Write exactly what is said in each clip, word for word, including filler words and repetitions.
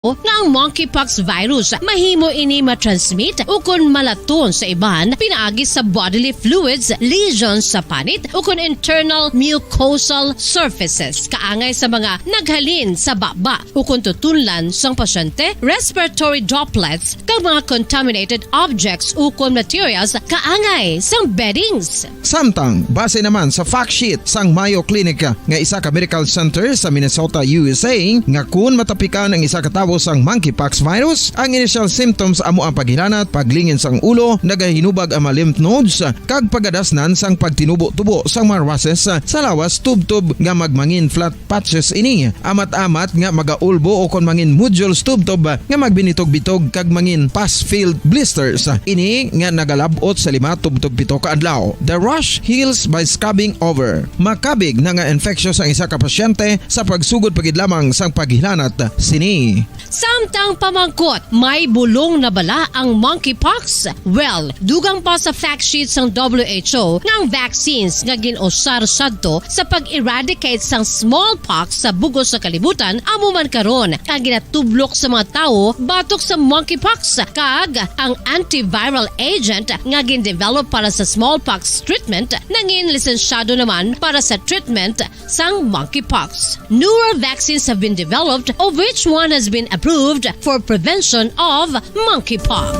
nga ang monkeypox virus mahimo ini matransmit ukon malaton sa iban pinaagi sa bodily fluids, lesions sa panit, ukon internal mucosal surfaces kaangay sa mga naghalin sa baba ukon tutunlan sang pasyente, respiratory droplets, kag mga contaminated objects ukon materials kaangay sang beddings. Samtang, base naman sa fact sheet sang Mayo Clinic nga isa ka medical center sa Minnesota, U S A, nga kun matapikan ang isa ka tawo sang monkeypox virus, ang initial symptoms amo ang paghilanat, paglingin sang ulo, nagahinubag ang mga lymph nodes, kag pagadasnan sang pagtinubo-tubo sang mga rushes sa lawas tubtob nga magmangin flat patches ini, amat-amat nga magaulbo o kon mangin nodules tubtob nga magbinitog-bitog kag mangin pus-filled blisters. Ini nga nagalab-ot sa lima tubtob pito ka adlaw. The rash heals by scabbing over. Makabig na nga infectious ang isa ka pasyente sa pagsugod pa gid lamang sang paghilanat sini. Samtang pamangkot, may bulong na bala ang monkeypox? Well, dugang pa sa fact sheet sang W H O nga ang vaccines nga gin-usar sadto sa pag-eradicate sang smallpox sa bug-os nga kalibutan amo man karon ang ginatublok sa mga tawo batok sa monkeypox, kag ang antiviral agent nga gin-develop para sa smallpox treatment nangin lisensyado naman para sa treatment sang monkeypox. Newer vaccines have been developed, of which one has been approved for prevention of monkeypox.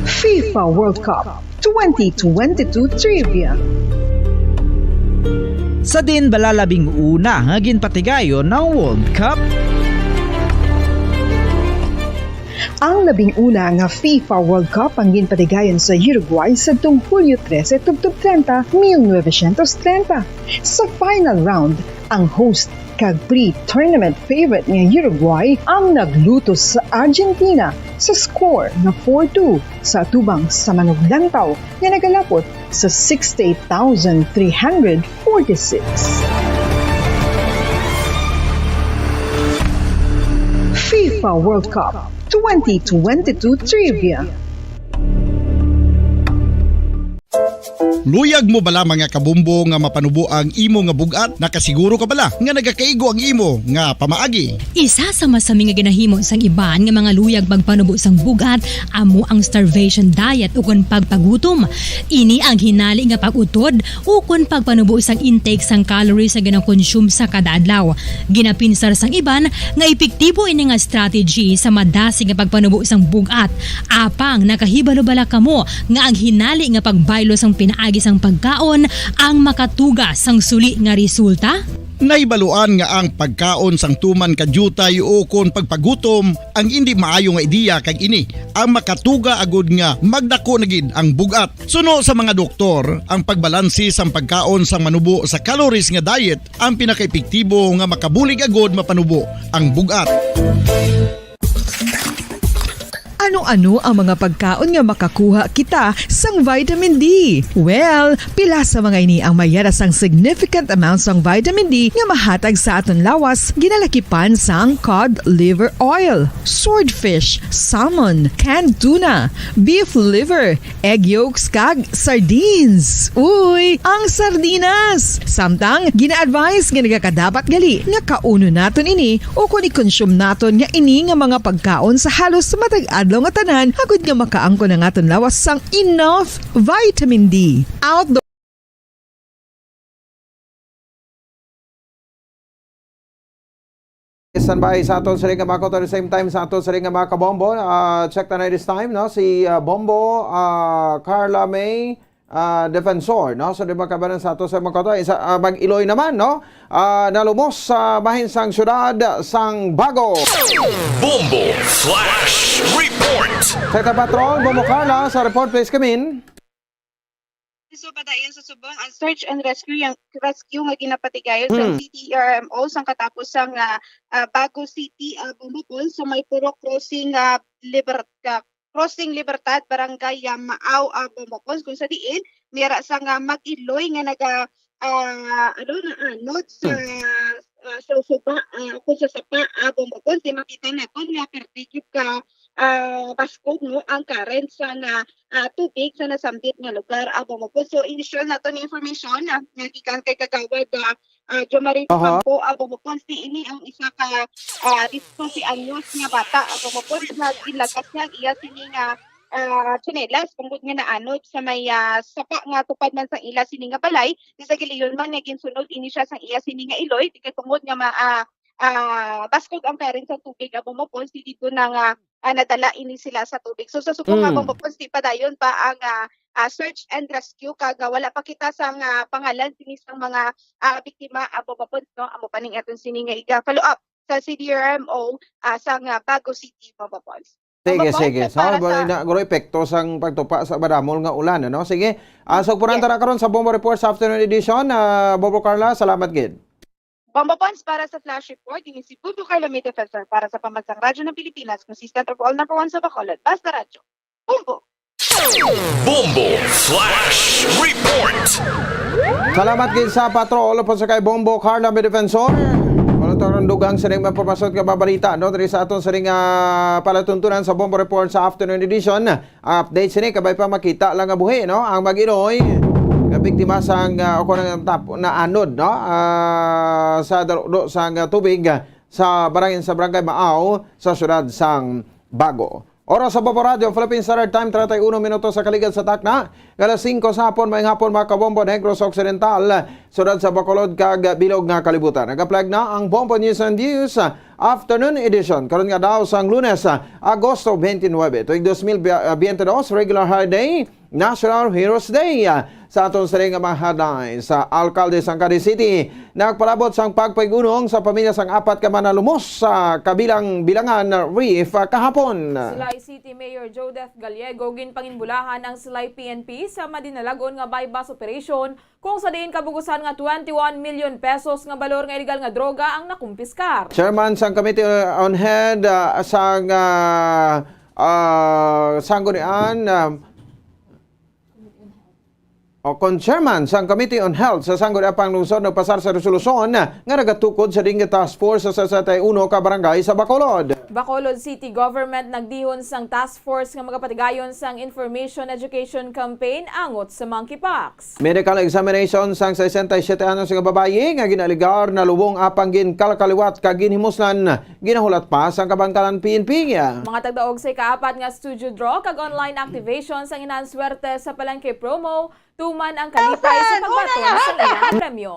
FIFA World Cup twenty twenty-two Trivia. Sa diin bala labing una nga ginpatigayon ang World Cup? Ang labing una nga FIFA World Cup ang ginpatigayon sa Uruguay sadtong Hulyo trese tubtob treinta, mil novecientos treinta. Sa final round, ang host kag pre-tournament favorite nga Uruguay ang naglutos sa Argentina sa score nga four two sa atubang sa manuglantaw nga nagalapot sa sixty-eight thousand three hundred forty-six. FIFA World Cup twenty twenty-two Trivia. Luyag mo bala, mga kabombo, nga mapanubo ang imo nga bug-at? Nakasiguro ka bala nga nagakaigo ang imo nga pamaagi? Isa sa masami nga ginahimo sang iban nga mga luyag magpanubo sang bug-at amo ang starvation diet ukon pagpagutom. Ini ang hinali nga pag-utod ukon pagpanubo sang intake sang calories nga ginakonsume sa kada adlaw. Ginapinsar sang iban nga epektibo ini nga strategy sa madasig nga pagpanubo sang bug-at. Apang nakahibalo bala kamo nga ang hinali nga pagbaylo sang pinaagi sang pagkaon ang makatuga sang suli nga resulta? Nahibaluan nga ang pagkaon sang tuman ka diutay ukon pagpagutom ang indi maayo nga ideya, kag ini ang makatuga agud nga magdako na gid ang bug-at. Suno sa mga doktor, ang pagbalanse sang pagkaon sang manubo sa calories nga diet ang pinakaepektibo nga makabulig agud mapanubo ang bug-at. Ano-ano ang mga pagkaon nga makakuha kita sang vitamin D? Well, pila sa mga ini ang may yara sang significant amount sang vitamin D nga mahatag sa aton lawas, ginalakipan sang cod liver oil, swordfish, salmon, canned tuna, beef liver, egg yolks, kag sardines. Uy, ang sardinas! Samtang, gina-advise nga nagakadapat gali nga kaunon naton ini ukon i-consume naton nga ini nga mga pagkaon sa halos matag adlaw nga tanan, agud nga makaangkon ang aton lawas sang enough vitamin D. Outdoor Standby sa aton siring nga mga kauto, at the same time sa aton siring nga mga kabombo. Ah, check ta na this time, no? Si, ah, Bombo, ah, Carla May, ah, Defensor, no? So, di ba, kabanan sa ato sa mga kauto? Isa, ah, mag-Iloy naman, no? Ah, nalumos sa bahin sang syudad sang Bago. Bombo Flash Report. Sa ita, Patrol, Bombo Carla, sa report, please come in. So, padayon sa subong ang search and rescue, ang rescue nga ginapatigayon sa Hmm. C T R M O sang katapos sang, ah, ah, Bago City, ah, Bumukol, sa may Purok Crossing, ah, Liber-, ah, Crossing Libertad, Barangay, ah, Maaw, ah, Bumukol, kung sa diin may ara sang mag-Iloy nga naga, ah, ano, naanod sa, Hmm. ah, sa suba, ah, kung sa sapa, ah, Bumukol, di makita naton nga perti gyud ka ah, baskog, no, ang current sa na, ah, tubig sa nasambit nga lugar, ah, Bumukol. So, initial nato nga information, ah, nga gikan kay Kagawad, ah, ah, Jo Marie Aha. Campo, ah, Bombo Pons, ini ang isa ka, ah, disdose anyos nga bata, ah, Bombo Pons, nga ginlagas niya ang iya sini nga, ah, tsinelas, tungod nga naanod sa may, ah, sapa nga tupad man sang ila sini nga balay, di sa gilayon man nga ginsunod ini siya sang iya sini nga iloy, di kay tungod nga ma-, ah, ah, baskog ang current sa tubig, ah, Bombo Pons, di didto na nga, ah, nadala ini sila sa tubig. So, sa subong nga, Mm. Bombo Pons, di padayon pa ang, ah, ah, search and rescue, kag, ah, wala pa kita sang, ah, pangalan sini sang mga, ah, biktima, ah, Bombo Pons, no? Amo pa ning aton sini nga iga-follow up sa C D R M O, ah, sang, ah, Bago City, Bombo Pons. Sige, Bombo Pons, sige. Sa para wala sa na, guro, epekto sang pagtupa sa madamol nga ulan, ano? Sige. Ah, so, Yes. Tara karon sa Bombo Report sa afternoon edition. Ah, Bombo Carla, salamat gid. Bombo Pons para sa Flash Report, ini si Bombo Carla May Defensor para sa Pambansang Radyo ng Pilipinas, consistent of all number one sa Bacolod. Basta Radyo. Bombo! Bombo Flash Report. Salamat gid sa patrol upod sa kay Bombo Carla May Defensor. Wala to rang dugang sa ning impormasyon nga mabalita, no? Diri sa aton sa ning, ah, palatuntunan sa Bombo Report sa afternoon edition. Update sini, kabay pa makita lang nga buhi, no? Ang mag-iloy nga biktima sang, ah, o kung ang tap-, naanod, no? Ah, sa daludo sang, ah, tubig, ah, sa barangay, sa Barangay Maaw, sa siyudad sang Bago. Oras sa Bombo Radyo, Philippine Standard Time, treinta y uno minutos sa kaligad sa takna. Alas singko sa hapon, maayong hapon, mga kabombo, Negros Occidental, siyudad sa Bacolod, kag bilog nga kalibutan. Nagaplag na ang Bombo News and Views, ah, Afternoon Edition. Karon nga daw sang Lunes, ah, Agosto twenty-nine, tuig dos mil twenty-two, regular holiday, National Heroes Day. Ah, sa aton sini nga mga headlines, sa alkalde sang Cadiz City nagpalabot sang pagpaig-unong sa pamilya sang apat ka manalumos sa Kabilang-Bilangan Reef, ah, kahapon. Silay City Mayor Jodeth Gallego ginpanginbulahan ang Silay P N P sa madinalag-on nga buy-bust operation, kung sa diin kabugusan nga twenty-one million pesos nga balor nga iligal nga droga ang nakumpiskar. Chairman sang Committee on Health, ah, sang, ah, ah, Sanggunian, ah, o kon chairman sang Committee on Health sa Sangguniang Lungsod nagpasar sa resolusyon nga nagatukod sa Dengue Task Force sa sesenta y uno ka barangay sa Bacolod. Bacolod City Government nagdihon sang task force nga magapatigayon sang information education campaign angot sa monkeypox. Medical examination sang sesenta y siyete anyos nga babayi nga ginaaligar nalubong apang ginkalkaliwat kag ginhimuslan, ginahulat pa sang kabangkalan P N P. Mga tagdaog sa ikaapat nga studio draw kag online activation sang Inahan Swerte sa Palengke Promo, tuman ang kalipay sa pagbaton sa ilang premyo.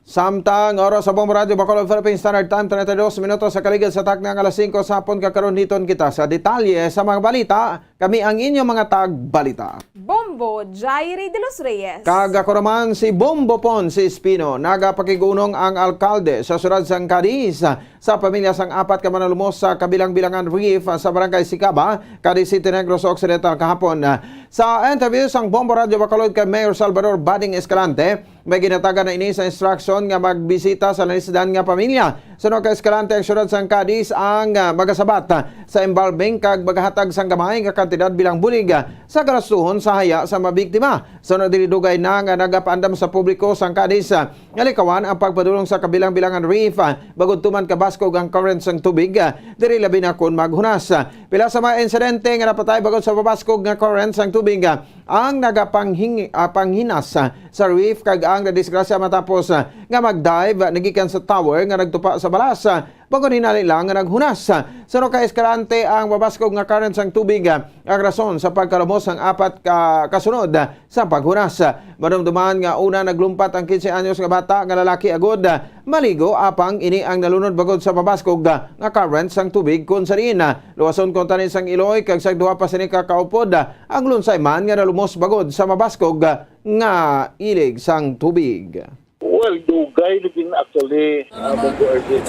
Samtang oras sa Bombo Radyo Bacolod, Philippine Standard Time, treinta y dos minutos sa kaligad sa takna nga alas singko sa hapon, kakaron hiton kita sa detalye sa mga balita. Kami ang inyong mga tagbalita. Bombo Jairi de los Reyes. Kag ako naman si Bombo Pon, si Espino. Nagapakig-unong ang alkalde sa siyudad sang Cadiz sa pamilya sang apat ka manalumos sa Kabilang-Bilangan Reef sa Barangay Sicaba, Cadiz City, Negros Occidental kahapon. Sa interview sang Bombo Radyo Bacolod kay Mayor Salvador Bading Escalante, may ginatagan na ini sa instruction nga magbisita sa nalisdan nga pamilya. Suno kay Escalante, ang siyudad sang Cadiz ang, ah, magasabat, ah, sa involving kag magahatag sang gamay nga kantidad bilang bulig, ah, sa galastuhon sa haya sa mabiktima. Suno diri, dugay na nga nagapaandam sa publiko sang Cadiz, ah, nga likawan ang pagpadulong sa Kabilang-Bilangan Reef, ah, bangod tuman kabaskog ang current sang tubig, ah, diri labi na kon maghunas. Ah, pila sa mga insidente nga napatay bangod sa mabaskog nga current sang tubig, ah, ang nagapanghing-, ah, panghinas, ah, sa reef kag ang nadisgrasya matapos, ah, nga mag-dive, ah, nagikan sa tower nga nagtupa sa balas, ah, bangod hinali lang nga naghunas. Ah, suno kay Escalante, ang mabaskog nga current sang tubig, ah, ang rason sa pagkalumos sang apat ka kasunod, ah, sa paghunas. Ah, madumduman nga una naglumpat ang kinse anyos nga bata nga lalaki agud, ah, maligo, apang ini ang nalunod bangod sa mabaskog, ah, nga current sang tubig, kun sa diin, ah, luwason kuntani sang iloy kag sang duha pa sini ka kaupod, ah, ang lunsay man nga nalumos bangod sa mabaskog, ah, nga ilig sang tubig. Well, dugay na din actually, uh, Bombo Erwin.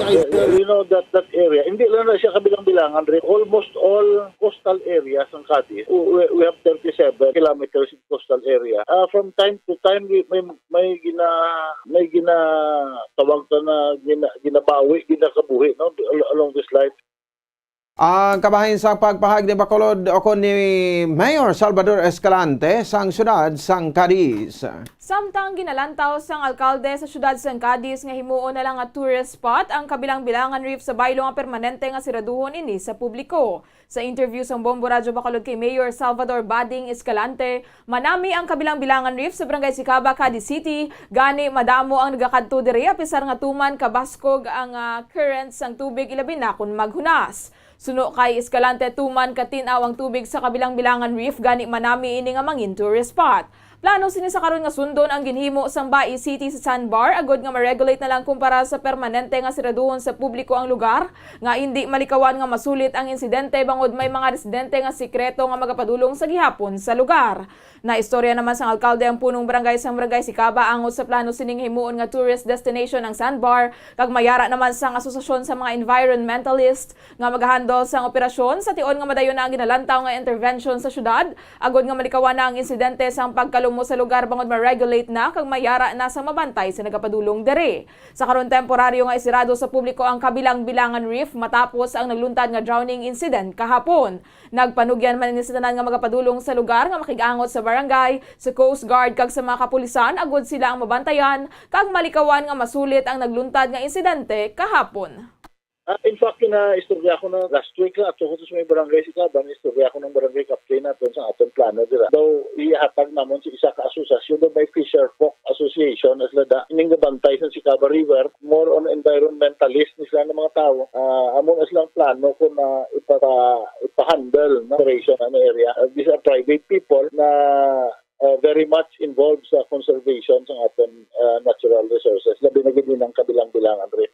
You know that, that area, hindi lang na siya Kabilang-Bilangan rin. Almost all coastal areas ng Cadiz, we, we have thirty-seven kilometers in coastal area. Uh, from time to time, we, may, may gina-, may ginatawag ka na gina-, ginabawi, ginakabuhi, no? Al-, along this line. Ang kabahin sa pagpahayag ni Bacolod o kon ni Mayor Salvador Escalante sang siyudad sang Cadiz. Samtang ginalantaw sang alkalde sa siyudad sang Cadiz nga himuon na lang nga tourist spot ang Kabilang-Bilangan Reef sa baylo nga permanente nga siraduhon ini sa publiko. Sa interview sang Bombo Radyo Bacolod kay Mayor Salvador Bading Escalante, manami ang Kabilang-Bilangan Reef sa Barangay Sicaba, Cadiz City, gani madamo ang nagakadto diri apisar nga tuman kabaskog ang, ah, current sang tubig, ilabi na kon maghunas. Suno kay Escalante, tuman katin-aw ang tubig sa Kabilang-Bilangan Reef, gani manami ini nga mangin tourist spot. Plano sini sa karon nga sundon ang ginhimo sang Bai City sa sandbar agod nga ma-regulate na lang kumpara sa permanente nga siraduhon sa publiko ang lugar, nga indi malikawan nga masulit ang insidente bangod may mga residente nga sikreto nga magapadulong sa gihapon sa lugar. Naistorya naman sang alkalde ang punong barangay sang Barangay Sicaba angot sa plano sining himuon nga tourist destination ang sandbar, kag mayara naman sang asosasyon sa mga environmentalist nga magahandle sang operasyon sa tion nga madayon na ang ginalantaw nga intervention sa syudad, agod nga malikawan na ang insidente sang pagkalumo sa lugar bangod ma-regulate na kag mayara na sang mabantay sa nagapadulong diri. Sa karon, temporaryo nga isirado sa publiko ang Kabilang-Bilangan Reef matapos ang nagluntad nga drowning incident kahapon. Nagpanugyan man ini sa tanan nga magapadulong sa lugar nga makig-angot sa barangay, sa Coast Guard kag sa mga kapulisan agod sila ang mabantayan kag malikawan nga masulit ang nagluntad nga insidente kahapon. Ah, in fact, ginaistorya ko na last week lang, ato ko sa may barangay Sicaba, istorya ko ng barangay captain naton sa aton plano dira. Daw ihatag namon sa isa ka asosasyon, daw may fisher folk association, as lada, ining gabantay sa Sicaba River, more on environmentalist ni sila ng mga tao. Ah, amo na silang plano kung na ipapa, ipa-handle na operation na area. Ah, these are private people na, ah, very much involved sa conservation sa aton, ah, natural resources, labi na gid ng Kabilang-Bilangan Reef.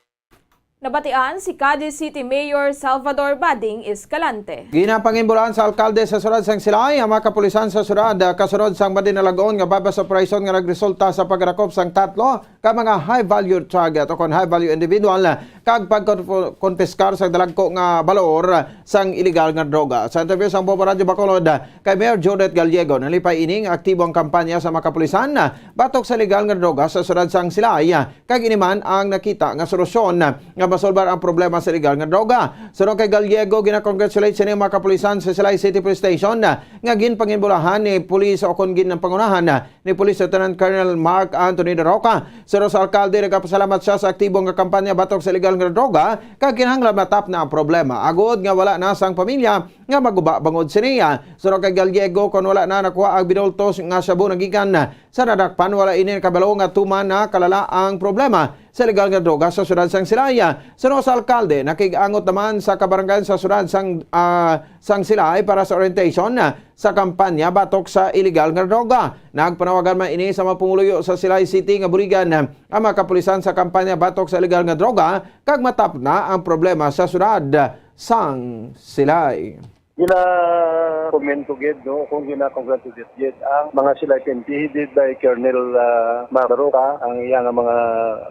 Nabatian si Cadiz City Mayor Salvador Bading Escalante. Ginapangimbulaan sa alkalde sa siyudad sang Silay ang mga kapulisan sa siyudad, ah, kasunod sang madinalagon nga buy-bust operation nga nagresulta sa pagrakop sang tatlo ka mga high-value target o kon high-value individual, ah, kag pagkonpiskar sang dalagko nga balor sang iligal nga droga. Sa interview sang Bombo Radyo Bacolod, ah, kay Mayor Judith Gallego, nalipay ini nga aktibo ang kampanya sa mga kapulisan, ah, batok sa iligal nga droga sa siyudad sang Silay, ah, kag ini man ang nakita nga solusyon nga masolbar ang problema sa iligal nga droga. Suno kay Gallego, gina-congratulate sini ang mga kapulisan sa Silay City Police Station nga ginpanginbulahan ni Police o kon ginpangunahan ni Police Lieutenant Colonel Mark Anthony Daroca. Suno sa alkalde, nagapasalamat siya sa aktibo nga kampanya batok sa iligal nga droga kag kinahanglan matapna ang problema agod nga wala na sang pamilya nga maguba bangod sini. Suno kay Gallego, kon wala na nakuha ang binulto nga shabu nagikan sa nadakpan, wala ini nakabalo nga tuman na kalala ang problema sa iligal nga droga sa siyudad sang Silay. Suno sa alkalde, nakig-angot naman sa kabarangay sa siyudad sang, ah, sang Silay para sa orientation, ah, sa kampanya batok sa iligal nga droga. Nagpanawagan man ini sa mga pumuluyo sa Silay City nga buligan, ah, ang mga kapulisan sa kampanya batok sa iligal nga droga kag matapna ang problema sa siyudad sang Silay. Gina-commend ko gid, no, kung gina-congratulate gid ang mga Silay P N P headed by Colonel, ah, Mark Daroca, ang iya nga mga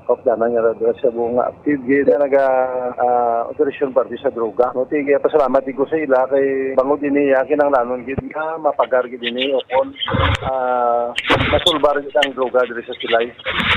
kaupdanan nga radyo sa buong nga active gid nga naga, ah, operasyon parte sa droga. No, tig-, pasalamat gid ko sa ila kay bangod ini, ah, kinahanglanon gid nga mapagar gid ini o kon, ah, masulbar gid ang droga diri sa Silay.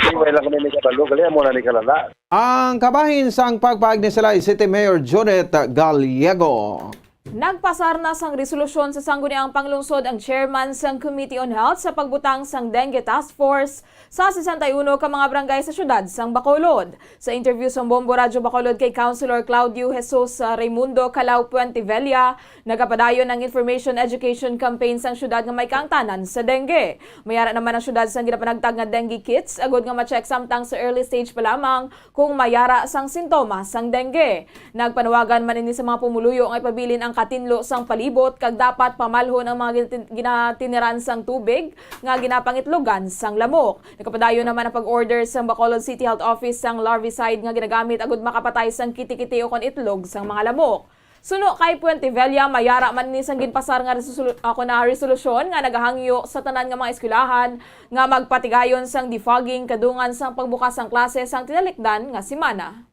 Kay wala lang kami ni kabalo, gali amo na ni kalala. Ang kabahin sang pagpahayag ni Silay City Mayor Judith Gallego. Nagpasar na sang resolusyon sa Sangguniang Panglungsod ang chairman sang Committee on Health sa pagbutang sang Dengue Task Force sa sesenta y uno ka mga barangay sa siyudad sang Bacolod. Sa interview sang Bombo Radyo Bacolod kay Councilor Claudio Jesus, ah, Raimundo Calao Puentevella, nagapadayon ang information education campaign sang siyudad nga may kaangtanan sa dengue. Mayara naman ang siyudad sang ginapanagtag nga dengue kits agud nga ma-check samtang sa early stage pa lamang kung mayara sang sintomas sang dengue. Nagpanawagan man ini sa mga pumuluyo nga ipabilin ang katinlo sang palibot kag dapat pamalhon ang mga ginatin-, ginatiniran sang tubig nga ginapangitlogan sang lamok. Nagapadayon naman ang pag-order sang Bacolod City Health Office sang larvicide nga ginagamit agud makapatay sang kitikiti ukon itlog sang mga lamok. Suno kay Puentevella, mayara man ini sang ginpasar nga resolu-, ako na resolusyon nga nagahangyo sa tanan nga mga eskwelahan nga magpatigayon sang defogging kadungan sang pagbukas sang klase sang tinalikdan nga semana.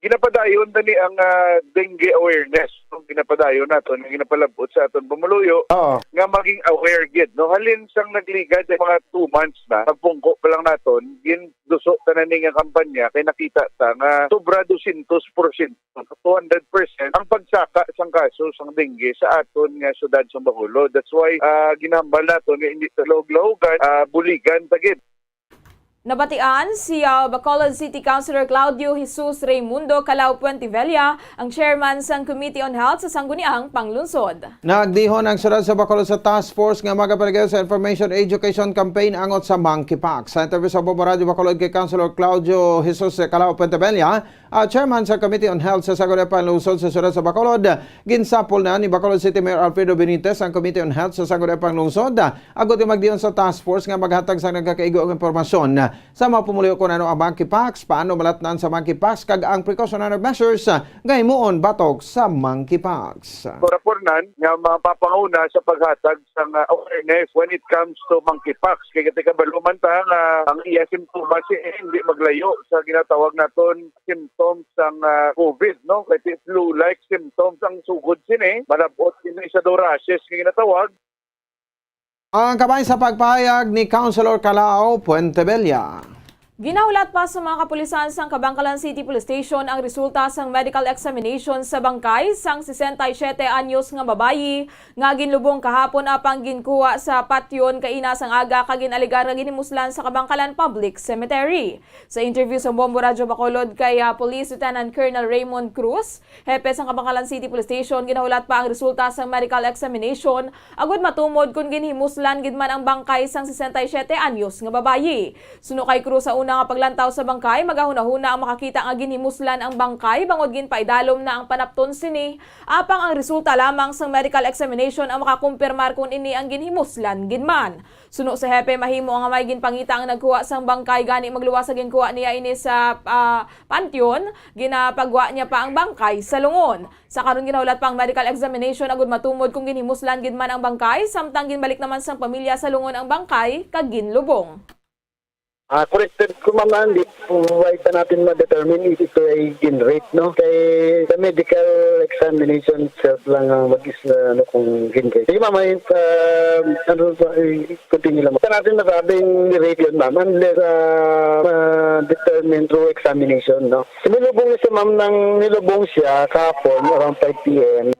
Ginapadayon tani ang, ah, dengue awareness, no? Ginapadayon naton, nga ginapalabot sa aton pumuluyo Oo. nga maging aware gid, no? Halin sang nagligad, eh, mga two months na, pagpungko pa lang naton, ginduso tanan ni nga kampanya, kay nakita ta nga sobra dosyentos porsyento, two hundred percent ang pagsaka sang kaso sang dengue sa aton nga syudad sang Bacolod. That's why, ah, ginahambal naton nga hindi ta laog-laogan, ah, buligan ta gid. Nabatian si, ah, Bacolod City Councilor Claudio Jesus Raimundo Calao Puentevella, ang chairman sang Committee on Health sa Sangguniang Panglungsod. Nagdihon ang syudad sa Bacolod sa task force nga magapalagayo sa information education campaign angot sa monkeypox. Sa interview sa Bombo Radyo Bacolod kay Councilor Claudio Jesus Calao Puentevella, ah, chairman sa Committee on Health sa Sangguniang Panglungsod sa syudad sa Bacolod, ginsapol na ni Bacolod City Mayor Alfredo Benitez ang Committee on Health sa Sangguniang Panglungsod, ah, agod nga magdihon sa task force nga maghatag sang nagakaigo nga impormasyon sa mga pumuluyo kon ano ang monkeypox, paano malatnan sa monkeypox, kag ang precautionary measures, ah, nga himuon batok sa monkeypox. Purapurnan nga mapapanguna sa paghatag sang, ah, awareness when it comes to monkeypox. Kay gati kabalo man ta nga ang iya simptomas, eh, hindi maglayo sa ginatawag naton symptoms sang, ah, COVID, no? Kay flu-like symptoms ang sugod sini. Malabot ini sa daw rashes nga ginatawag. Ang kabahin sa pagpahayag ni Councilor Calao Puentebella. Ginahulat pa sa mga kapulisan sang Kabankalan City Police Station ang resulta sang medical examination sa bangkay sang sesenta y siyete anyos nga babayi nga ginlubong kahapon apang ginkuha sa patyon kaina sang aga kag gin-alegar nga ginhimuslan sa Kabankalan Public Cemetery. Sa interview sa Bombo Radyo Bacolod kay, ah, Police Lieutenant Colonel Raymond Cruz, hepe sang Kabankalan City Police Station, ginahulat pa ang resulta sang medical examination agud matumod kon ginhimuslan gid man ang bangkay sang sesenta y siyete anyos nga babayi. Suno kay Cruz, sa una nga paglantaw sa bangkay, magahunahuna ang makakita nga ginhimuslan ang bangkay bangod ginpaidalom na ang panapton sini, apang ang resulta lamang sang medical examination ang makakumpirmar kon ini ang ginhimuslan gid man. Suno sa hepe, mahimo nga may ginpangita ang nagkuha sang bangkay, gani magluwas sa ginkuha niya ini sa, ah, panteon, ginapagwa niya pa ang bangkay sa lungon. Sa karon, ginahulat pa ang medical examination agud matumod kung ginhimuslan gid man ang bangkay, samtang ginbalik naman sang pamilya sa lungon ang bangkay kag ginlubong. Ah, corrected ko, ma'am, ah, hindi po, why pa natin ma-determine if ito ay gin-rape, no? Kay sa medical examination itself lang ang mag-is-, ah, ano, kung gin-rape. Sige, ma'am, ay, ah, ano pa, eh, continue lang. Sa natin masabing ni-rape yun, ma'am, unless, ah, ma-determine through examination, no? Nilubong siya, ma'am, nang nilubong siya kahapon around five P M.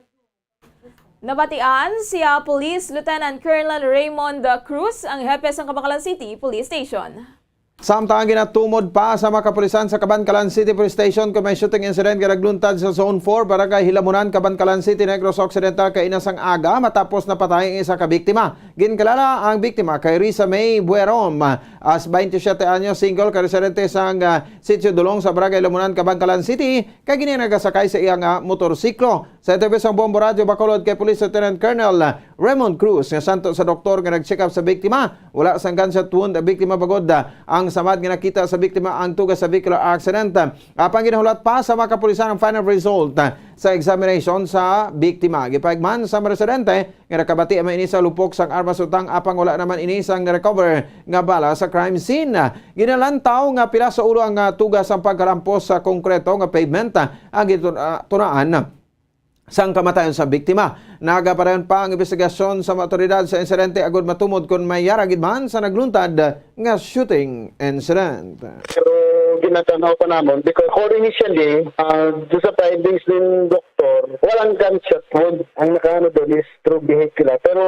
Nabatian si, ah, Police Lieutenant Colonel Raymond Cruz, ang hepe sang Kabankalan City Police Station. Samtang ginatumod pa sa mga kapulisan sa Kabankalan City Police Station kung may shooting incident nga nagluntad sa Zone four, Barangay Hilamunan, Kabankalan City, Negros Occidental, kaina sang aga, matapos napatay ang isa ka biktima. Ginkilala ang biktima kay Risa May Buerom as twenty-seven anyos, single, ka residente sang, ah, Sitio Dulong sa Barangay Lamunan, Kabankalan City, kay kini nagasakay sa iya nga motorsiklo. Sa interview sang Bombo Radyo Bacolod kay Police Lieutenant Colonel Raymond Cruz nga santo sa doktor nga nag-check up sa biktima, wala sang gunshot wound ang biktima, bangod ang samad nga nakita sa biktima ang tuga sa vehicular accident. Apang ginahulat pa sa mga kapulisan ang final result sa examination sa biktima. Gipahayag man sa mga residente nga nakabati man ini sa lupok sang armas utang, apang wala naman ini sang na-recover nga bala sa crime scene. Ginalantaw nga pila sa ulo ang, ah, tuga sang pagkalampos sa konkreto nga pavement, ah, ang gitun-, ah, tunaan sang kamatayon sa biktima. Nagapadayon pa ang imbestigasyon sa mga awtoridad sa insidente agud matumod kon may yara gid man sa nagluntad nga shooting incident. Pero ginatanaw pa namon because, according initially, ah, doon sa findings ng doktor, walang gunshot wound. Ang nakaano doon is through vehicular. Pero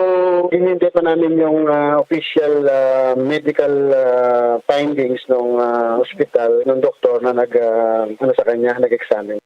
hinihintay pa namin yung, ah, official, ah, medical, ah, findings ng, ah, hospital, ng doktor na nag, ah, ano sa kanya, nag-examine.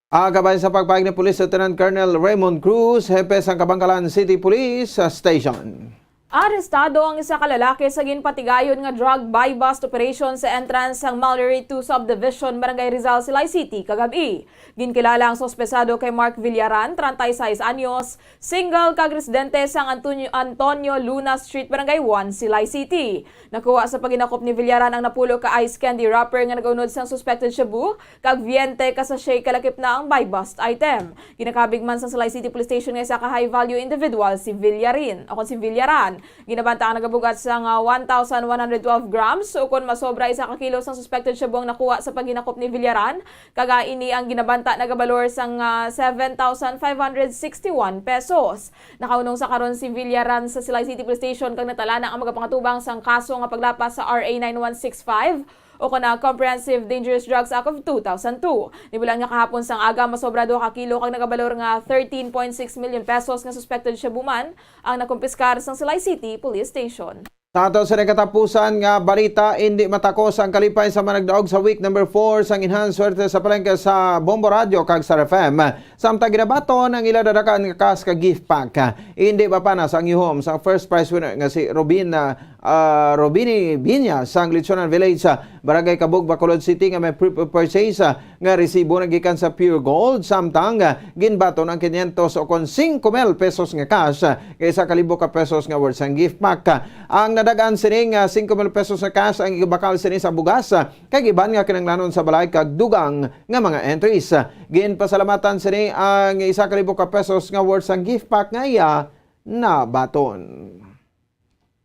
Ah, kabahin sa pagpahayag ni Police Lieutenant Colonel Raymond Cruz, hepe sang Kabankalan City Police, ah, Station. Arestado ang isa ka lalaki sa ginpatigayon nga drug buy-bust operation sa entrance sang Mallory two Subdivision, Barangay Rizal, Silay City, kagab-i. Ginkilala ang suspesado kay Mark Villaran, treinta y seis anyos, single kag residente sang Antonio, Antonio Luna Street, Barangay one, Silay City. Nakuha sa paghinakop ni Villaran ang napulo ka ice candy wrapper nga nagaunod sang suspected shabu, kag veinte ka sachet kalakip na ang buy-bust item. Ginakabig man sa Silay City Police Station nga isa ka high-value individual si Villarin, o kon si Villaran. Ginabanta ang nagabugat sang, ah, one thousand one hundred twelve grams, ukon masobra isa ka kilo sang suspected shabu ang nakuha sa paghinakop ni Villaran, kag, ah, ini ang ginabanta nagabalor sang, ah, seven thousand five hundred sixty-one pesos. Nakahunong sa karon si Villaran sa Silay City Police Station kag natalana ang magapangatubang sang kaso nga paglapas sa R A nine one six five o kon, ah, Comprehensive Dangerous Drugs Act of two thousand two. Nibulan nga kahapon sang aga, masobra duha ka kilo kag nagabalor nga thirteen point six million pesos nga suspected shabu man ang nakumpiskar sang Silay City Police Station. Sa ato sa katapusan nga balita, indi matakos ang kalipay sa managdaog sa week number four sang Enhanced Swerte sa Palengke sa Bombo Radyo kag Star F M. Samtang ginabaton ang ila dadakan nga cash kag gift pack. Indi mapanas ang ihom sa first prize winner nga si Robin, ah, ah, Robini Binya sang Lechonan Village, ah, Barangay Cabug, Bacolod City, nga may proof of purchase, ah, nga resibo nga gikan sa Pure Gold, samtang, ah, ginbaton ang quinientos o kon singko mil pesos nga cash, ah, kag isa ka libo ka pesos nga worth sang gift pack. Ang nadag-an sini nga singko mil pesos nga cash ang igabakal sini sa bugas, ah, kag iban nga kinahanglanon sa balay kag dugang nga mga entries. Ginpasalamatan sini ang isa ka libo ka pesos nga worth sang gift pack nga iya nabaton.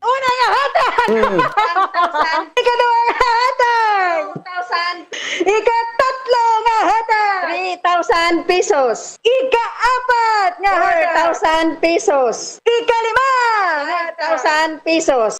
Una nga hatag! Mm. One thousand. Ikaduha nga hatag! Two thousand. Ikatatlo nga hatag! Three thousand pesos. Ikaapat nga hatag! Four thousand pesos. Ikalima nga hatag! One thousand pesos.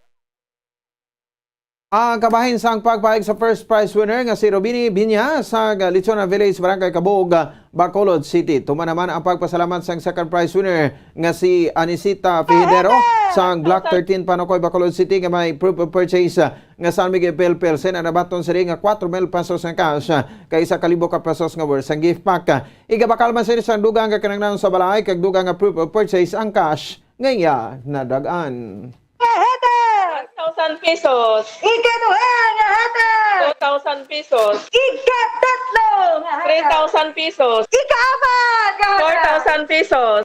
Ang kabahin sang pagpahayag sa first prize winner nga si Robini Binya sa Lechonan Village, Barangay Cabug, Bacolod City. Tuman naman ang pagpasalamat sang second prize winner nga si Anisita Fijidero sang Block thirteen, Panocoy, Bacolod City, nga may proof of purchase, ah, nga San Miguel Pelpel. Sa nabaton sini nga kwatro mil pesos nga cash, ah, kag isa ka libo ka pesos nga worth sang gift pack. Igabakal man sini sang dugang nga kinahanglan sa balay kag dugang nga proof of purchase ang cash nga iya nadag-an. Nga hatag! One thousand pesos. Ikaduha nga hatag! Two thousand pesos. Ikatatlo nga hatag! Three thousand pesos. Ikaapat nga hatag! Four thousand pesos.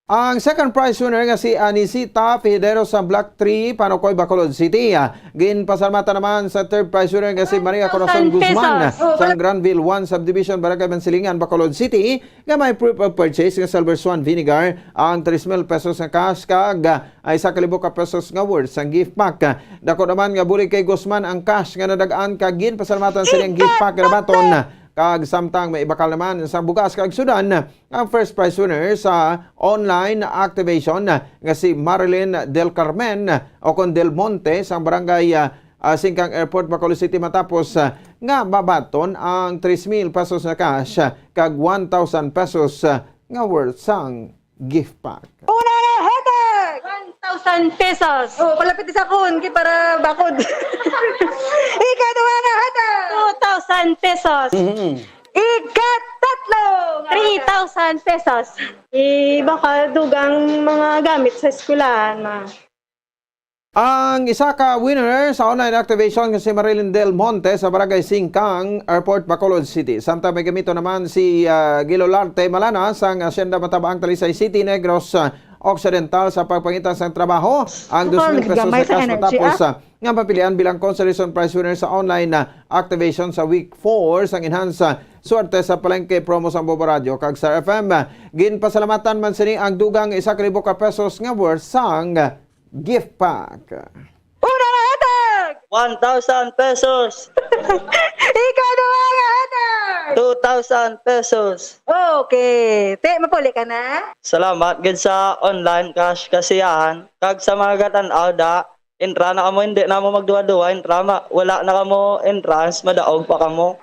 Ang second prize winner nga si Anisita Fijidero sa Block three, Panocoy, Bacolod City. Ah, ginpasalamatan naman sa third prize winner nga si Maria Corazon Guzman sa Granville one Subdivision, Barangay Mansilingan, Bacolod City, nga may proof of purchase nga Silver Swan Vinegar, ang tres mil pesos nga cash, kag, ah, isa ka libo ka pesos nga worth sang gift pack. Dako naman nga bulig kay Guzman ang cash nga nadag-an, kag ginpasalamatan sa iyang gift pack nga nabaton. Kag samtang may ibakal naman sa bugas kag sudan ang first prize winner sa online activation nga si Marilyn Del Carmen o kon Del Monte sa barangay, ah, ah, Singkang Airport, Bacolod City, matapos, ah, nga mabaton ang tres mil pesos nga cash, ah, kag one thousand pesos, ah, nga worth sang gift pack. Una nga hatag! One thousand pesos. Oh, palapit sa kun, kay para bakod. Ikaduha nga hatag! Two thousand pesos. Mhm. Ikatatlo nga hatag! Three thousand pesos. Eh, baka dugang mga gamit sa eskwelahan, ma. Ang isa ka winner sa online activation nga si Marilyn Del Monte sa Barangay Singkang, Airport, Bacolod City. Samtang may gamiton naman si, ah, Gilolarte Malana sang Hacienda Matabaang, Talisay City, Negros, ah, Occidental sa pagpangita sang trabaho ang dos mil pesos sa cash matapos, ah, nga mapilian bilang consolation prize winner sa online na activation sa week four sang Enhance, ah, Swerte sa Palengke promo sang Bombo Radyo kag Star F M. Ginpasalamatan man sini ang dugang isa ka libo ka pesos nga worth sang gift pack. Una nga hatag! One thousand pesos. Ikaduha nga hatag! Two thousand pesos. Okay. Te, mapuli ka na? Salamat gid sa online cash kasiyahan kag sa mga gatan-aw da. Intra na kamo, hindi na mo magduwa-duwa. Intra, ma-, wala na kamo entrance, madaog pa kamo.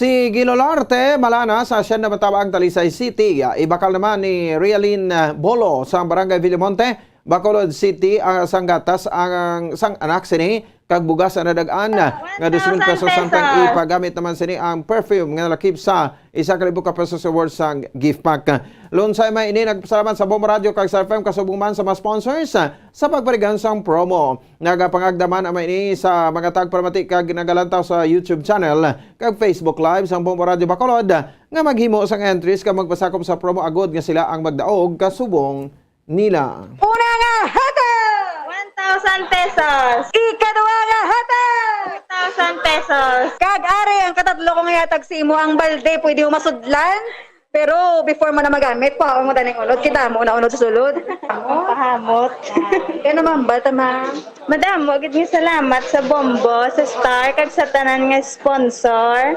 Si Gilolarte Malana sa Hacienda Matabaang, Talisay City. Ah, ibakal naman ni Realin, ah, Bolo sa Barangay Villamonte, Bacolod City, ah, sang gatas ang sang anak sini kag bugas ang nadag-an, ah, nga dos mil pesos, samtang ipagamit naman sini ang perfume nga nalakip sa isa ka libo ka pesos sa worth sang gift pack. Lunsay may ini, nagpasalamat sa Bombo Radyo kag sa F M kasubong man sa mga sponsors, ah, sa pagparigan sang promo. Nagapangagda man ang may ini sa mga tagpalamati kag nagalantaw sa YouTube channel kag Facebook Live sang Bombo Radyo Bacolod nga maghimo sang entries kag magpasakop sa promo agod nga sila ang magdaog kasubong nila. Una nga hatag! One thousand pesos. Ikaduha nga hatag! Two thousand pesos. Kag ari ang katatlo ko nga hatag sa imo, ang balde, pwede mo masudlan. Pero before mo na magamit, kuhaon mo daning unod. Kita mo na unod sa sulod. Amot. Kaya naman ba, tama? Madamo gid nga salamat sa Bombo, sa Star, kag sa tanan nga sponsor.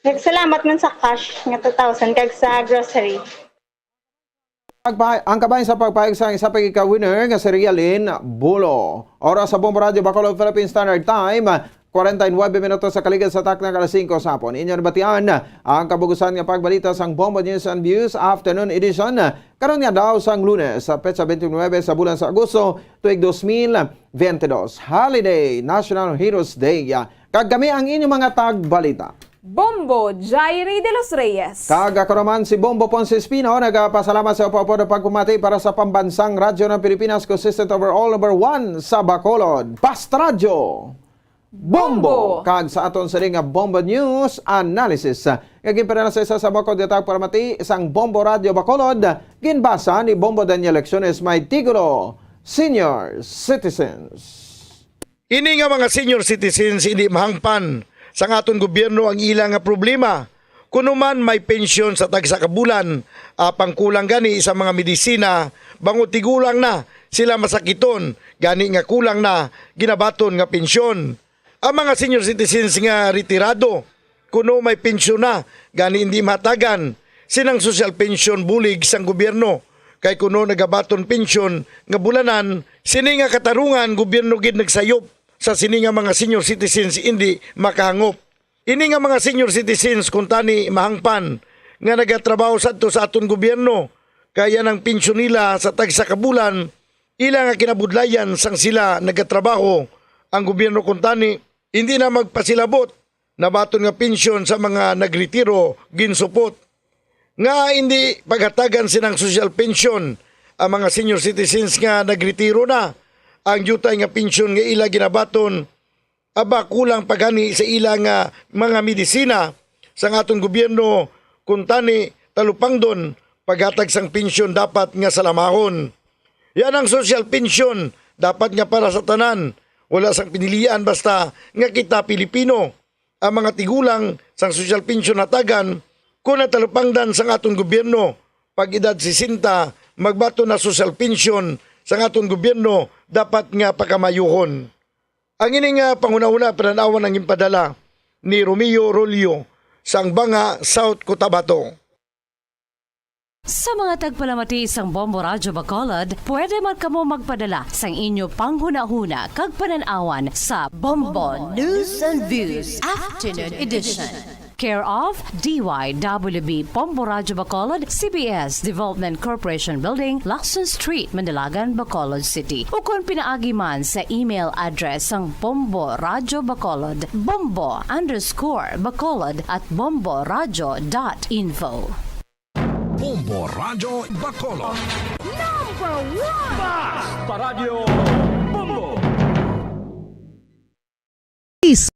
Nagsalamat man sa cash nga two thousand kag sa grocery. Pagpa- ang kabahin sa pagpahayag sa isa pa ka winner nga si Rialin Bulo. Oras sa Bombo Radio Bacolod Philippine Standard Time, forty-nine minutos sa kaligad sa takna nga alas singko sa hapon. Inyo nabatian ang kabugusan nga pagbalita sang Bombo News and Views Afternoon Edition. Karon nga daw sang Lunes, sa petsa twenty-nine sa bulan sa Agosto, tuig dos mil twenty-dos. Holiday, National Heroes Day. Kag kami ang inyong mga tagbalita. Bombo, Jairi de los Reyes. Kag ako naman si Bombo Ponce Espino, nagapasalamat sa upod-upod nga pagpamati para sa Pambansang Radyo ng Pilipinas, consistent over all number one sa Bacolod. Basta Radyo! Bombo! Bombo! Kag sa aton sini nga Bombo News Analysis, nga ginpadala sa isa sa bukod nga tagpalamati sang Bombo Radyo Bacolod, ginbasa ni Bombo Daniel Lecciones, may titulo, Senior Citizens. Ini nga mga senior citizens hindi mahangpan sang aton gobyerno ang ila nga problema. Kuno man may pensyon sa tagsa ka bulan, apang kulang gani sa mga medisina, bangod tigulang na sila masakiton, gani nga kulang na ginabaton nga pensyon. Ang mga senior citizens nga retirado, kuno may pensyon na, gani hindi mahatagan sinang social pension bulig sang gobyerno, kay kuno nagabaton pensyon nga bulanan. Sini nga katarungan, gobyerno gid nagsayop sa sini nga mga senior citizens indi makahangop. Ini nga mga senior citizens kuntani mahangpan nga nagatrabaho sadto sa aton gobyerno, kay ang pensyon nila sa tagsa ka bulan, ila nga kinabudlayan sang sila nagatrabaho. Ang gobyerno kuntani indi na magpasilabot, nabaton nga pensyon sa mga nagretiro ginsupot. Nga indi paghatagan sinang social pension ang mga senior citizens nga nagretiro na, ang diutay nga pensyon nga ila ginabaton, aba, kulang pa gani sa ila nga mga medisina sang aton gobyerno, kuntani talupangdon paghatag sang pensyon dapat nga salamahon. Yan ang social pension dapat nga para sa tanan, wala sang pinilian basta nga kita Pilipino. Ang mga tigulang sang social pension hatagan, kon natalupangdan sang aton gobyerno, pag edad sesenta, magbaton na social pension sang aton gobyerno, dapat nga pakamayuhon. Ang ini nga panghunahuna panan-awan ang ginpadala ni Romeo Rolio sang Banga, South Cotabato. Sa mga tagpalamati sang Bombo Radyo Bacolod, pwede man kamo magpadala sang inyo panghunahuna kag panan-awan sa Bombo News and Views Afternoon Edition. Care of D Y W B Bombo Radyo Bacolod, C B S Development Corporation Building, Lacson Street, Mandalagan, Bacolod City. Ukon pinaagi man sa email address sang Bombo Radyo Bacolod, bombo underscore bacolod at bomboradyo dot info. Bombo Radyo Bacolod. Number one! Basta Radyo Bombo! Please,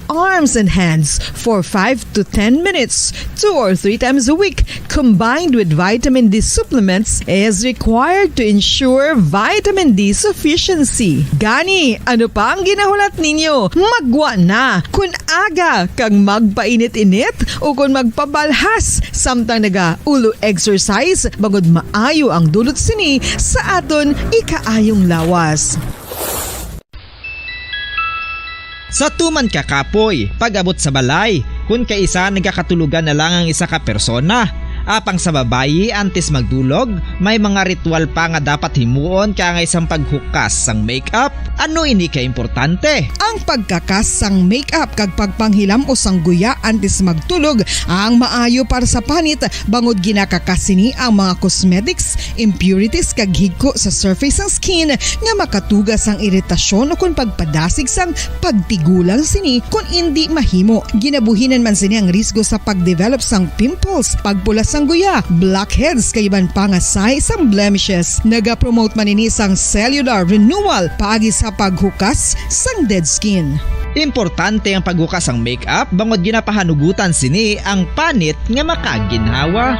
arms and hands for five to ten minutes, two or three times a week, combined with vitamin D supplements, is required to ensure vitamin D sufficiency. Gani, ano pa ang ginahulat ninyo? Maggwa na! Kun aga kag magpainit-init ukon magpabalhas samtang naga-ulo exercise, bangod maayo ang dulot sini sa aton ikaayong lawas. Sa tuman ka kapoy, pag-abot sa balay, kun kaisa nagakatulogan na lang ang isa ka persona. Apang sa babayi, antes magdulog, may mga ritual pa nga dapat himuon kaangay sang paghukas sang makeup. Ano ini ka importante? Ang pagkakas sang makeup kag pagpanghilam-os sang guya antes magtulog ang maayo para sa panit, bangod ginakakas sini ang mga cosmetics, impurities kag higko sa surface sang skin nga makatuga sang iritasyon ukon pagpadasig sang pagtigulang sini kon indi mahimo. Ginabuhinan man sini ang risgo sa pag-develop sang pimples, pagpula sang guya, blackheads, kag iban pa nga sign sang blemishes. Nagapromote man ini sang cellular renewal paagi sa paghukas sang dead skin. Importante ang paghukas sang makeup bangod ginapahanugutan sini ang panit nga makaginhawa.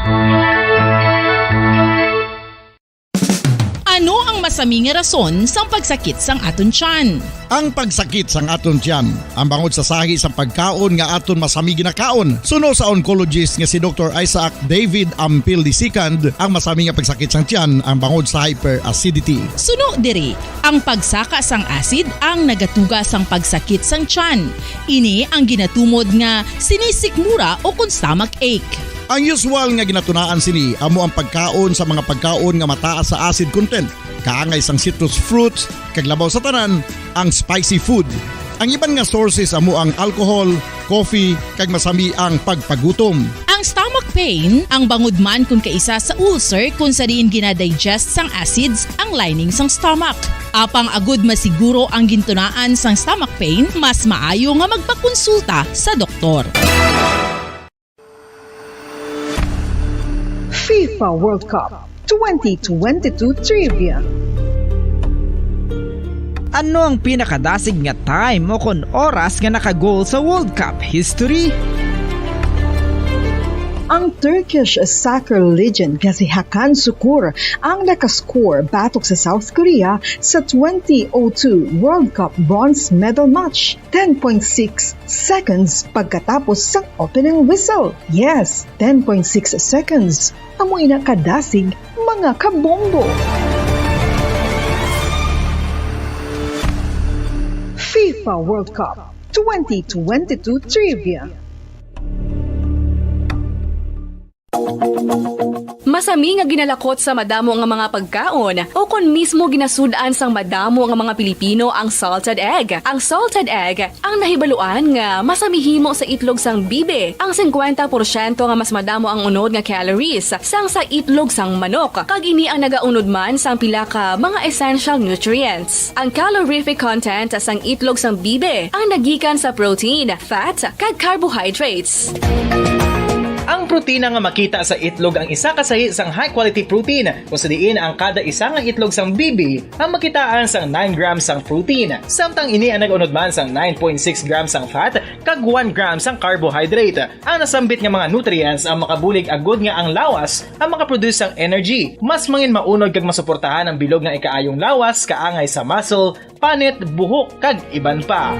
Ano ang Masami nga rason sang pagsakit sang aton tiyan. Ang pagsakit sang aton tiyan, ang bangod sa sahi sang pagkaon nga aton masami ginakaon. Suno sa oncologist nga si Doktor Isaac David Ampil the second, ang masami nga pagsakit sang tiyan, ang bangod sa hyperacidity. Suno diri, ang pagsaka sang acid ang nagatuga sang pagsakit sang tiyan. Ini ang ginatumod nga sinisikmura o kon stomach ache. Ang usual nga ginatunaan sini amo ang pagkaon sa mga pagkaon nga mataas sa acid content, kaangay sang citrus fruits, kag labaw sa tanan, ang spicy food. Ang iban nga sources amo ang alcohol, coffee, kag masami ang pagpagutom. Ang stomach pain, ang bangod man kon kaisa sa ulcer kon sa diin ginadigest sang acids ang lining sang stomach. Apang agud masiguro ang gintunaan sang stomach pain, mas maayo nga magpakonsulta sa doktor. FIFA World Cup twenty twenty-two Trivia. Ano ang pinakadasig nga time o kon oras nga naka-goal sa World Cup history? Ang Turkish soccer legend nga si Hakan Sukur ang nakascore batok sa South Korea sa twenty oh two World Cup bronze medal match. Ten point six seconds pagkatapos sang opening whistle. Yes, ten point six seconds. Amo ina kadasig, mga kabombo. FIFA World Cup twenty twenty-two Trivia. Masami nga ginalakot sa madamo nga mga pagkaon, o kon mismo ginasud-an sang madamo nga mga Pilipino ang salted egg. Ang salted egg ang nahibaluan nga masami himo sa itlog sang bibi. Ang singkwenta porsyento nga mas madamo ang unod nga calories sang sa itlog sang manok, kag ini ang nagaunod man sang pila ka mga essential nutrients. Ang calorific content sang itlog sang bibi ang nagikan sa protein, fat, kag carbohydrates. Ang protina nga makita sa itlog ang isa ka sahi sang high-quality protein, kung sa diin ang kada isa nga itlog sang bibi ang makitaan sang nine grams sang protein, samtang ini ang nag-unod man sang nine point six grams sang fat kag one gram sang carbohydrate. Ang nasambit nga mga nutrients ang makabulig agud nga ang lawas ang makaproduce sang energy. Mas mangin maunod kag masuportahan ang bilog nga ikaayong lawas kaangay sa muscle, panit, buhok, kag iban pa.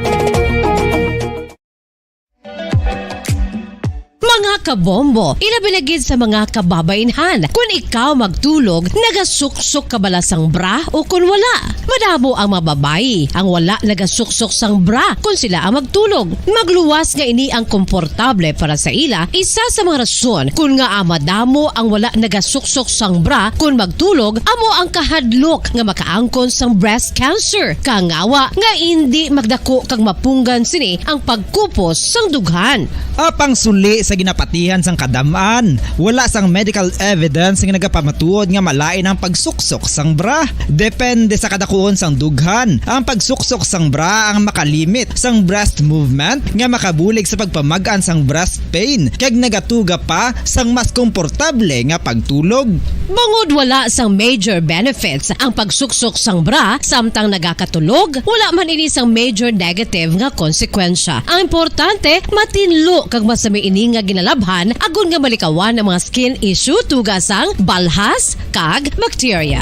Mga kabombo, ilabi na gid sa mga kababainhan, kun ikaw magtulog, nagasuksok ka bala sang bra o kun wala? Madamo ang mga babayi ang wala nagasuksok sang bra kun sila ang magtulog. Magluwas nga ini ang komportable para sa ila. Isa sa mga rason kun ngaa madamo ang wala nagasuksok sang bra kun magtulog amo ang kahadlok nga makaangkon sang breast cancer. Kangawa nga indi magdako kag mapunggan sini ang pagkupos sang dughan. Apang suli sa ginapatihan sang kadam-an, wala sang medical evidence nga nagapamatuod nga malain ang pagsuksok sang bra. Depende sa kadakuon sang dughan, ang pagsuksok sang bra ang makalimit sang breast movement nga makabulig sa pagpamag-an sang breast pain kag nagatuga pa sang mas komportable nga pagtulog. Bangod wala sang major benefits ang pagsuksok sang bra samtang nagakatulog, wala man ini sang major negative nga konsekwensya. Ang importante, matinlo kag masami ini nga ginalabhan agod nga malikawan ang mga skin issue tuga sang balhas kag bakterya.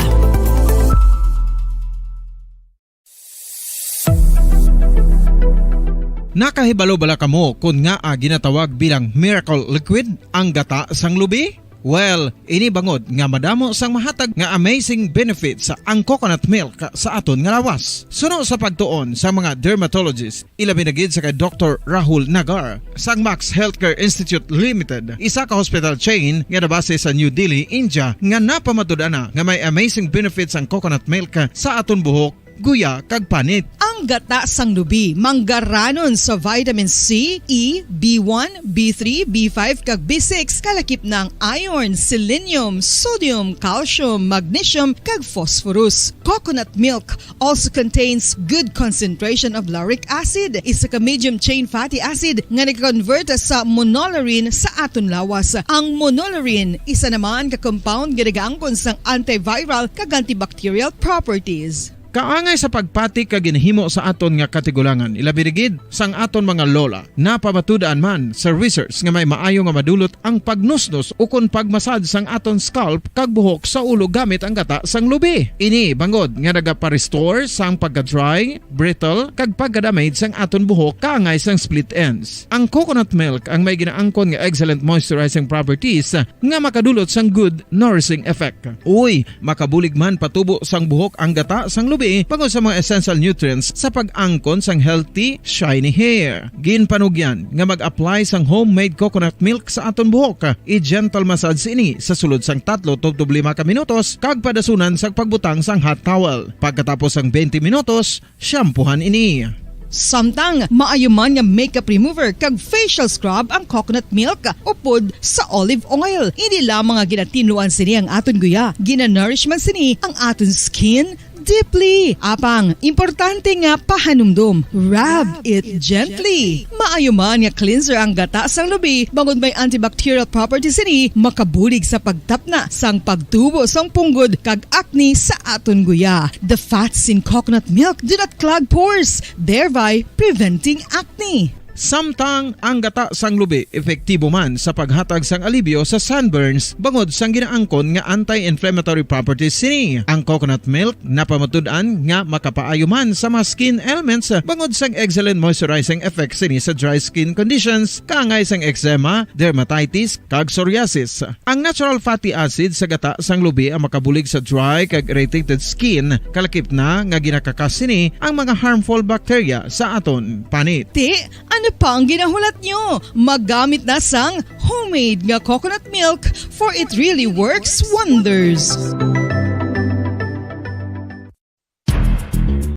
Nakahibalo bala kamo kon ngaa ginatawag bilang miracle liquid ang gata sang lubi? Well, ini bangod nga madamo sang mahatag nga amazing benefits ang coconut milk sa aton nga lawas. Suno sa pagtuon sa mga dermatologist, ilabi na gid sa kay Doktor Rahul Nagar sang Max Healthcare Institute Limited, isa ka hospital chain nga nabase sa New Delhi, India, nga napamatud-an na nga may amazing benefits ang coconut milk sa aton buhok, guya, kag panit. Ang gata sang lubi manggaranon sa vitamin C, E, B one, B three, B five, kag B six, kalakip na ang iron, selenium, sodium, calcium, magnesium, kag phosphorus. Coconut milk also contains good concentration of lauric acid, isa ka medium chain fatty acid nga nag-convert sa monolaurin sa aton lawas. Ang monolaurin isa naman ka compound nga nagaangkon sang antiviral kag antibacterial properties. Kaangay sa pagpati kag ginhimo sa aton nga katigulangan, ilabi rigid sang aton mga lola. Napamatud-an man sa research nga may maayo nga madulot ang pagnusnos ukon pagmasad sang aton scalp kag buhok sa ulo gamit ang gata sang lubi. Ini bangod nga nagapa-restore sang pagka-dry, brittle, kag pagka-damage sang aton buhok kaangay sang split ends. Ang coconut milk ang may ginaangkon nga excellent moisturizing properties nga makadulot sang good nourishing effect. Uy, makabulig man patubo sang buhok ang gata sang lubi bangod sa mga essential nutrients sa pag-angkon sang healthy, shiny hair. Ginpanugyan nga mag-apply sang homemade coconut milk sa aton buhok. I-gentle massage ini sa sulod sang tatlo tubtob lima ka minutos kag padasunan sang pagbutang sang hot towel. Pagkatapos sang twenty minutos, shampoohan ini. Samtang maayo man nga makeup remover kag facial scrub ang coconut milk upod sa olive oil. Hindi lamang nga ginatinluan sini ang aton guya, ginanourish man sini ang aton skin deeply. Apang, importante nga pahanumdom, rub it gently. Maayo man nga cleanser ang gata sang lubi bangod may antibacterial properties sini, makabulig sa pagtapna sang pagtubo sang punggod kag acne sa aton guya. The fats in coconut milk do not clog pores, thereby preventing acne. Samtang ang gata sang lubi epektibo man sa paghatag sang alibyo sa sunburns bangod sang ginaangkon nga anti-inflammatory properties sini. Ang coconut milk napamatud-an nga makapaayo man sa mga skin ailments bangod sang excellent moisturizing effect sini sa dry skin conditions, kaangay sang eczema, dermatitis, kag psoriasis. Ang natural fatty acid sa gata sang lubi ang makabulig sa dry kag irritated skin, kalakip na nga ginakakas sini ang mga harmful bacteria sa aton panit. Ti, ano pa ang ginahulat nyo? Magamit na sang homemade nga coconut milk, for it really works wonders.